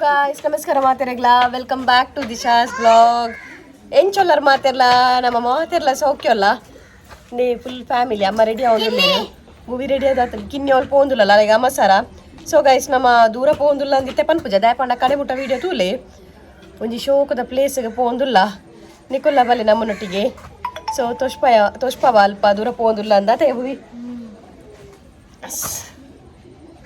Guys, ನಮಸ್ಕಾರ ಮಾತೆರೆಗ್ಲಾ. Welcome back to Disha's vlog. ಎಂಚೊಲ್ಲರ್ ಮಾತೆರ್ಲ? ನಮ್ಮ ಮಾತೆರ್ಲ ಸೌಖ್ಯಲ್ಲ. ನೇ ಫುಲ್ ಫ್ಯಾಮಿಲಿ ಅಮ್ಮ ರೆಡಿ ಆವೊಂದುಲ್ಲೆರ್. ಮೂವಿ ರೆಡಿ ಆದ ಕಿನ್ನಿ ಅವ್ಲು ಪೋಂದುಲ್ಲಲ್ಲ ಅರೆಗ್ ಅಮಸರ. ಸೊ ಗೈಸ್, ನಮ್ಮ ದೂರ ಪೋಂದುಲ್ಲ ಅಂದಿತ್ತೆ ಪನ್ಪುಜ ದಾಯೆ ಕಡೆ ಮುಟ್ಟ ವೀಡಿಯೋ ತೂಲೆ. ಒಂಜಿ ಶೋಕದ ಪ್ಲೇಸ್ಗೆ ಪೋಂದುಲ್ಲ. ನಿಕುಲ್ಲ ಬಲ್ಲೆ ನಮ್ಮನೊಟ್ಟಿಗೆ. ಸೊ ತೋಷ್ಪಯ ತೋಷ್ಪವ ಅಲ್ಪ ದೂರ ಪೋಂದುಲ್ಲ ಅಂದ ಭುವಿ.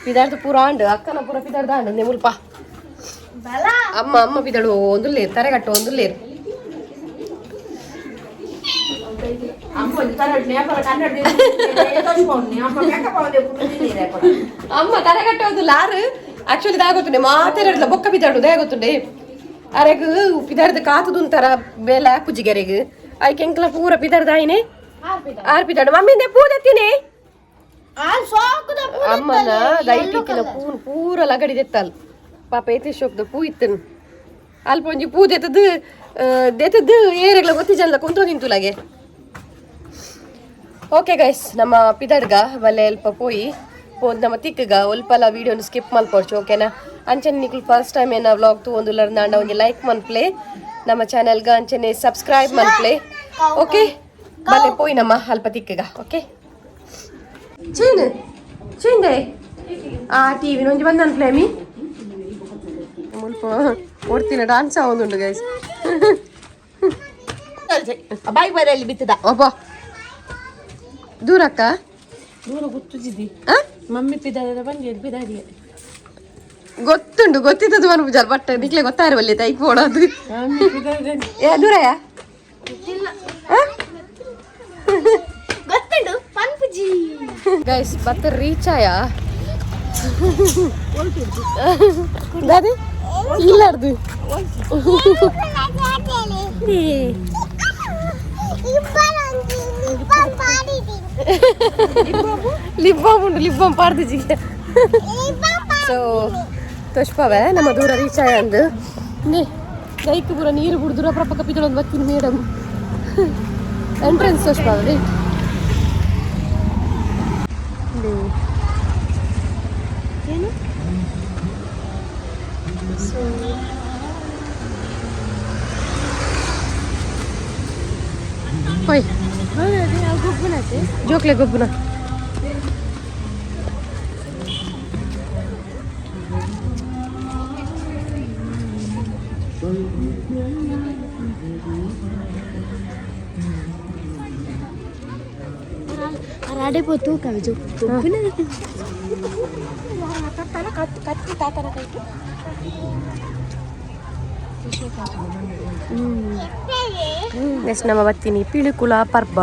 ಪಿದಾರ್ದು ಪೂರ ಆಂಡ್, ಅಕ್ಕನ ಪೂರ ಪಿದಾರ್ದ ಆಂಡ್ ಮುಲ್ಪ. ಅಮ್ಮ ಅಮ್ಮ ಪಿದಳು ಒಂದುಲ್ಲೇರು, ತರೆಗಟ್ಟು ಒಂದುಲ್ಲೇರು. ಅಮ್ಮ ತರೆಗಟ್ಟೋದು ಲಾರು ಆಕ್ಚುಲಿ ದಾಗೋತುಂಡೆ ಮಾತೆರಡ್ಲ ಬೊಕ್ಕ ಪಿದಾಡು ದಾಗೋತುಂಡೆ. ಅರೆಗ್ ಪಿದಾರ್ದ ಕಾತುದುಂತರ ಬೇಲೆ ಪುಜಿಗೆರೆಗ್ ಐಕೆ ಎಂಕ್ಲ ಪೂರ ಪಿದಾರ್ದ ಆಯ್ನೆ ಆರ್ ಪಿದಾಡು. ಮಮ್ಮಿಂದೆ ಪೂ ದೆತ್ತಿನಿ. ಅಮ್ಮನ ದೈಟಿಕ್ಕಿನ ಪೂನ್ ಪೂರ ಲಗಡಿ ದೆತ್ತಲ್. ಪಾಪ ಏತೆ ಶೋಕ್ದ ಪೂ ಇತ್ತನ್. ಅಲ್ಪ ಒಂಜಿ ಪೂ ದೆತ್ತದು ದೆತ್ತದು ಏರೆಗ್ಲ ಗೊತ್ತಿಜಲ್ಲ ಕುಂತೋ ನಿಂತುಲಾಗೆ. ಓಕೆ ಗೈಸ್, ನಮ್ಮ ಪಿದಡ್ಗ ಬಲ್ಲೆ ಅಲ್ಪ ಪೋಯಿ ಪೋದ್ ನಮ್ಮ ತಿಕ್ಕಗ. ಒಲ್ಪಲ ವೀಡಿಯೋನ ಸ್ಕಿಪ್ ಮಲ್ಪೊಡ್ಚು, ಓಕೆನಾ? ಅಂಚನೆ ನಿಕುಲು ಫಸ್ಟ್ ಟೈಮ್ ಏನ ವ್ಲಾಗ್ ತೂವೊಂದುಲ್ಲರ್ದಾಂಡ ಒಂಜಿ ಲೈಕ್ ಮನ್ಪ್ಲೆ, ನಮ್ಮ ಚಾನೆಲ್ಗ ಅಂಚನೆ ಸಬ್ಸ್ಕ್ರೈಬ್ ಮನ್ಪ್ಲೆ. ಓಕೆ, ಬಲ್ಲೆ ಪೋಯಿ ನಮ್ಮ ಅಲ್ಪ ತಿಕ್ಕಗ. ಓಕೆ, ಚೀನ್ ಚೀಂದೆ ಆ ಟಿವಿ ಒಂಜಿ ಬಂದ ಅನ್ಪ್ಲೆ. ಮುಲ್ಪ ಓಡ್ತಿನ ಡಾನ್ಸ್ ಆವೊಂದುಂಡು ಗೈಸ್. ಬಾಯಿ ಬರಲ್ಲಿ ಬಿತ್ತದ. ಒಬ್ಬ ದೂರಕ್ಕ. ದೂರ ಗೊತ್ತುಜಿದಿ. ಆ? ಮಮ್ಮಿ ಪಿದಾದ ಬಂದು ಪಿದಾಡಿ. ಗೊತ್ತುಂಡು, ಗೊತ್ತಿದ್ದದು ಮನ್ಪುಜಾರ್, ಬಟ್ ನಿಕ್ಲೆ ಗೊತ್ತಾಯಿರವಲ್ಲಿ ತೈಕ್ ಪೋಡೋದು. ಮಮ್ಮಿ ಪಿದಾದ. ಏ ದೂರಯ. ಗೊತ್ತುಂಡು ಪನ್ಪುಜಿ. ಗೈಸ್, ಬತ್ತ ರೀಚ್ ಆಯ. ದಾದಿ ಇಲ್ಲಾರ್ದು. ಲಿಪ್ ಬಾಮ್ ಉಂಡು, ಲಿಪ್ ಬಾಮ್ ಪಾಡ್ದಿಜಿ. ಸೊ ತೋಷ್ಪವೆ ನಮ್ಮ ದೂರ ರೀಚ್ ಆಯ ಅಂದು. ನೇ ದೈಕ್ ಪೂರ ನೀರು ಬಿಡ್ದು ಅಪ್ರಪಕ್ಕ ಪಿದಳೊಂದು ಬತ್ತೀನಿ ಮೇಡಮ್. ಎಂಟ್ರೆನ್ಸ್ ತೋಷ್ಪವೆ, ವೇಟ್. ಏನು ಸೊ ಹೋಯ್ ಜೋಕ್ಲೆ ಗೊಬ್ಬುನ. ಅಡೆ ಪೋತು ಕವಿಜು ಗೊಬ್ಬುನ. ಕತ್ತಿ ತಾತನ ಕೈಟು. ನೆಕ್ಸ್ಟ್ ನಮ್ಮ ಬತ್ತೀನಿ ಪಿಳುಕುಲ ಪರ್ಬ.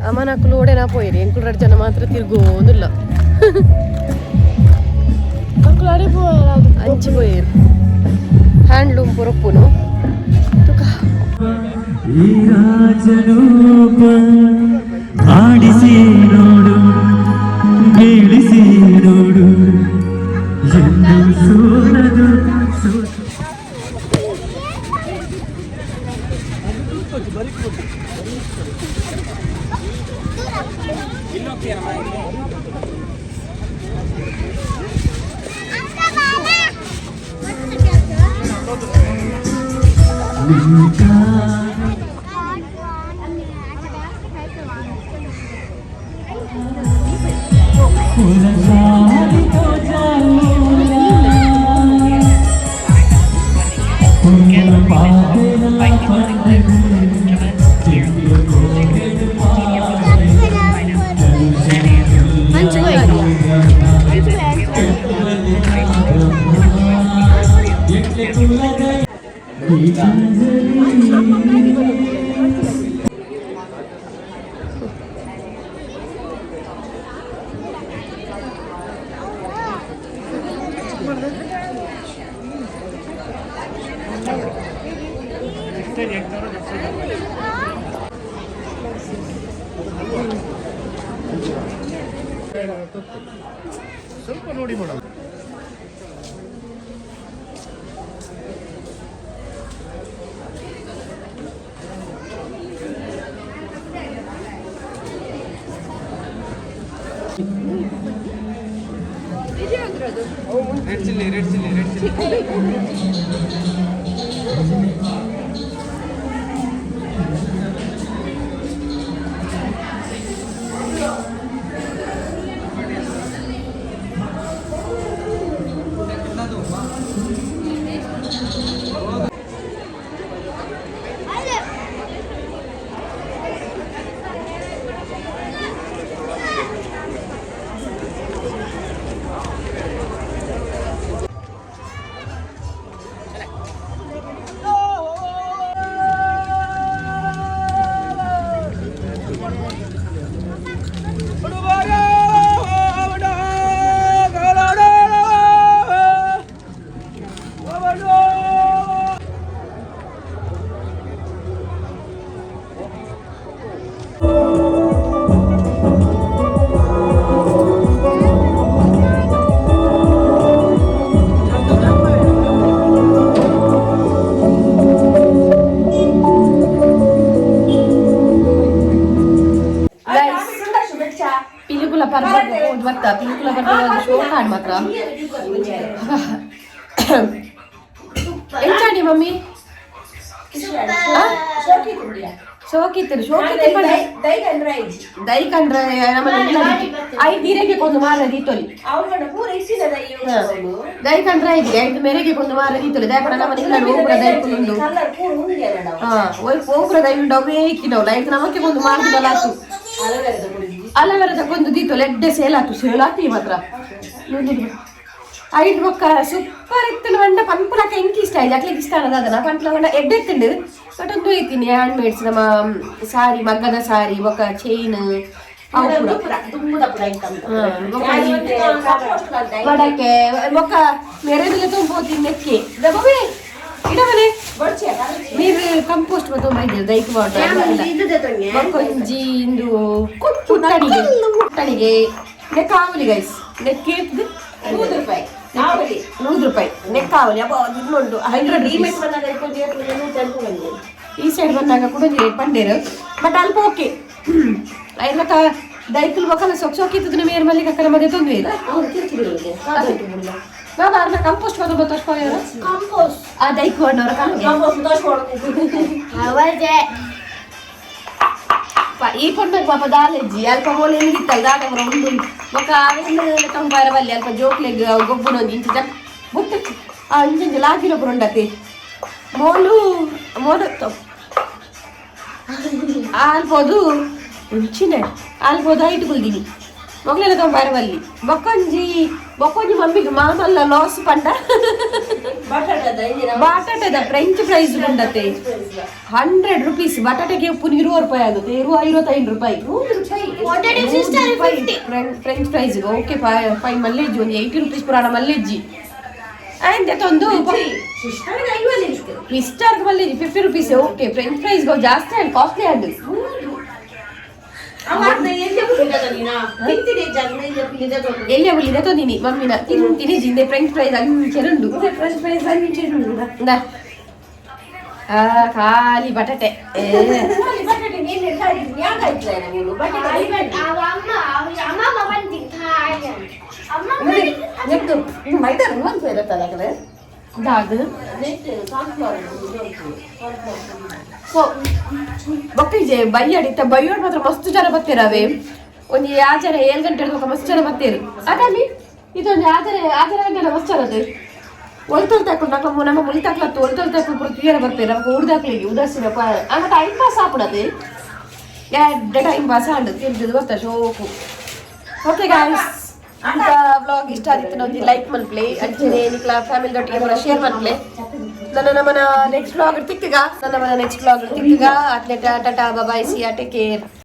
ಅಮ್ಮನಕ್ಕಲು ಓಡೆನಾ ಪೋಯಿರಿ. ಎಂಕುಲು ರಡ್ಡ್ ಜನ ಮಾತ್ರ ತಿರ್ಗೋಂದುಲ್ಲ. ಅಂಚಿ ಪೋಯಿರು. ಹ್ಯಾಂಡ್ಲೂಮ್ ಪುರಪ್ಪುನು ತುಕ. ಈ ರಾಜನೂಪ ಆಡಿಸಿ ನೋಡು, ಬೀಳಿಸಿ ನೋಡು ಎಂದು ಸೋಲದು ಸೋತು. ಸ್ವಲ್ಪ ನೋಡಿ madam. Red chilli, red chilli, red chilli. Pilikula ಪರ್ಬ ಬರ್ತಾ, ಪಿಲಿಕುಲ ಪರ್ಬ ಶೋಕ ಆಡ್ ಮಾತ್ರ. ಎಂಚಾಡಿ ಮಮ್ಮಿ? ಶೋಕಿತ್ತರು ಶೋಕಿತ್ತು. ದೈ ಕಂಡ್ರೆ ನಮ್ಮ I ನೀರಿಗೆ ಕೊಂದು ಮಾರ ದೀತೊಲಿ. ದೈ ಕಂಡ್ರೆ ಐದು ಐದು ಮೇರೆಗೆ ಕೊಂದು ಮಾರ ದೀತೊಲಿ. ದಯ ಪಡ ನಮ್ಮ ನಿಲ್ಲ ಓಪುರ ದೈ ಕುಂಡು. ಹಾ, ಒಯ್ ಪೋಪುರ ದೈ ಉಂಡು. ಅವೇ ಇಕ್ಕಿನವು ಲೈಕ್ ನಮಕ್ಕೆ ಕೊಂದು ಮಾರ್ದಿನಲ್ಲ ಆತು. ಅಲವೆರದ ಕೊಂದು ದೀತೊಲಿ. ಎಡ್ಡೆ ಸೇಲ್ ಆತು, ಸೇಲ್ ಆತು ಈ ಮಾತ್ರ. ಐದು ಬೊಕ್ಕ ಸೂಪರ್ ಇತ್ತು. ಬಂಡ ಪನ್ಪುಲಕ ಇಂಕ್ ಇಷ್ಟ ಆಯ್ತು, ಅಕ್ಲಿಗೆ ಇಷ್ಟ ಅನ್ನೋದು ಅದನ್ನ ಪಂಪ್ಲ ಬಂಡ ಎಡ್ಡೆ ಇತ್ತುಂಡು. ಬಟ್ ಒಂದು ಐತೀನಿ ಹ್ಯಾಂಡ್ ಮೇಡ್ಸ್ ನಮ್ಮ ಸಾರಿ, ಮಗ್ಗದ ಸಾರಿ, ಬೊಕ್ಕ ಚೈನ್ ಅವು ಪೂರ. ವಡಕೆ ಬೊಕ್ಕ ಮೆರೆದಿಲ್ಲ ತುಂಬೋತಿ ನೆಕ್ಕಿ ದಬ್ಬೆ ಇಡವನೆ ನೀರು ಕಂಪೋಸ್ಟ್ ಮತ್ತು ದೈಕ್ ಬೊಕ್ಕೊಂಜಿ ಇಂದು ಕುಟ್ಟಣಿಗೆ, ಕುಟ್ಟಣಿಗೆ ನೆಕ್ಕ ಆವಲಿ ಗೈಸ್. ನೆಕ್ಕೆ 100 ರೂಪಾಯಿ. 100 ರೂಪಾಯಿ ನೆಕ್ಕ ಆವಲಿ. ಅಬ್ಬ, ಇನ್ನೊಂದು 100. ಈ ಸೈಡ್ ಬಂದಾಗ ಕೂಡ ರೇಟ್ ಪಂಡೇರು, ಬಟ್ ಅಲ್ಪ ಓಕೆ. ಐಲಕ ದೈಕುಲ್ ಬೊಕಲ ಸೊಕ್ ಸೊಕ್ ಇತ್ತದ. ಮೇರ್ ಮಲ್ಲಿಕ ಕರ ಮದೆ ತೊಂದ್ರೆ ಇಲ್ಲ. ಬಾಬಾ ಅರ್ನ ಕಂಪೋಸ್ಟ್ ಬದ ಬತ್ತೋಸ್ ಪಾಯರ ಕಂಪೋಸ್ಟ್. ಆ ದೈಕ್ ಹೊಣ್ಣವರ. ಅವಜೆ. ಈ ಪೊಣ್ಣಗ್ ಪಾಪ ದಾಲೆಜ್ಜಿ ಅಲ್ಪ ಮೋಲೆ ಎಲ್ಲಿತ್ತಲ್ಲ ದಾದ ಉಂಡು. ಬೊಕ ಅವೆಲ್ಲ ಕಂಪಾರ ಬಲ್ಲಿ ಅಲ್ಪ ಜೋಕ್ಲೆಗ್ ಗೊಬ್ಬುನೊಂದು ಇಂಚ ಜಕ್ ಬುಟ್ಟ ಆ ಇಂಚ ಲಾಗಿನ ಪುರಂಡತೆ. ಮೋಲು ಮೋಲು ಆಲ್ಪೋದು ಇಂಚಿನ ಆಲ್ಪೋದು ಐಟ್ ಕುಲ್ದಿನಿ ಮೊಗ್ಲೆಲ್ಲ ಕಂಪಾರ ಬಲ್ಲಿ. ಬೊಕ್ಕೊಂಜಿ ಬೊಕ್ಕೊಂಜಿ ಮಮ್ಮಿಗೆ ಮಾಮಲ್ಲ ಲಾಸ್ ಪಂಡ ಬಾಟಾಟದ ಫ್ರೆಂಚ್ ಫ್ರೈಸ್ ಉಂಡತೆ. 100 ರುಪೀಸ್. ಬಟಾಟೆಗೆ ಉಪ್ಪು 20 ರೂಪಾಯಿ ಆಗುತ್ತೆ. 25 ರೂಪಾಯಿ ಫ್ರೆಂಚ್ ಫ್ರೈಸ್. ಓಕೆ, ಫೈವ್ ಮಲ್ಲೇಜಿ ಒಂದು 80 ರುಪೀಸ್ ಪುರಾಣ ಮಲ್ಲೇಜಿ ಆಯ್ತು. ಒಂದು ಟ್ವಿಸ್ಟರ್ ಮಲ್ಲೇಜಿ 50 ರುಪೀಸ್. ಓಕೆ, ಫ್ರೆಂಚ್ ಫ್ರೈಸ್ ಜಾಸ್ತಿ ಆಯ್ತು, ಕಾಸ್ಟ್ಲಿ ಆಯ್ತು. ಎಲ್ಲಿ ಅವಳಿದೆ ತೊಂದಿನಿ ಮಮ್ಮಿನ ತಿಂತೀನಿ ಜಿಂದೆ. ಫ್ರೆಂಚ್ ಫ್ರೈಸ್ ಅಂಚೆರುಂಡು. ಫ್ರೆಂಚ್ ಫ್ರೈಸ್ ಇಂದಾ. ಆ ಖಾಲಿ ಬಟಾಟೆ ಏ. ಅಮ್ಮ ಅಮ್ಮ ಬಂದಿದ್ದಾಯ ಅಮ್ಮ. ನೆಟ್ಟು ಮೈದಾ ಇರುತ್ತಲ್ಲ ಕಡೆ. ದಾದ ಸೊ ಬೊಕ್ಕ ಬಯ್ಯಾಡಿ ಬಯ್ಯೋಡ್ ಮಾತ್ರ ಮಸ್ತ್ ಜನ ಬರ್ತೀರವೇ. ಒಂಜಿ ಆಚಾರ 7 ಗಂಟೆ ಬೊಕ್ಕ ಮಸ್ತ್ ಜನ ಬರ್ತೀರಿ. ಅದಲ್ಲಿ ಇದೊಂದು ಆಚಾರ ಆಚಾರ ಗಂಟೆ ಮಸ್ತ್ ಜನ ಅದು ಒಲ್ತೊಲ್ ತಾಕುಲು. ನಮ್ಮ ನಮ್ಮ ಮುಳಿ ತಾಕ್ಲತ್ತು ಒಲ್ತೊಲ್ ತಾಕುಲು ಪೂರ ತೂಯರ ಬರ್ತೀರಿ. ನಮ್ಗೆ ಊರ್ದಾಕ್ಲಿಗೆ ಉದಾಸೀನ ಆಗ ಟೈಮ್ ಪಾಸ್ ಆಪುಡದೆ. ಎಡ್ಡೆ ಟೈಮ್ ಪಾಸ್ ಆಂಡ್ ತಿಂದು ಬರ್ತಾ ಶೋಕು. Okay guys. ಅಂತ ವ್ಲಾಗ್ ಇಷ್ಟ ಆದಿತ್ತು ಒಂಜಿ ಲೈಕ್ ಮನ್ಪ್ಲೆ, ಅಂಚನೆ ನಿಕ್ಲ ಫ್ಯಾಮಿಲಿ ದೊಟ್ಟಿಗೆ ಪೂರ ಶೇರ್ ಮನ್ಪ್ಲೆ. ನನ್ನ ನಮ್ಮನ ನೆಕ್ಸ್ಟ್ ವ್ಲಾಗ್ ತಿಕ್ಕಗ, ನನ್ನ ನಮ್ಮನ ನೆಕ್ಸ್ಟ್ ವ್ಲಾಗ್ ತಿಕ್ಕಗ. ಅತ್ಲೆಟ tata, bye, see ya, take care.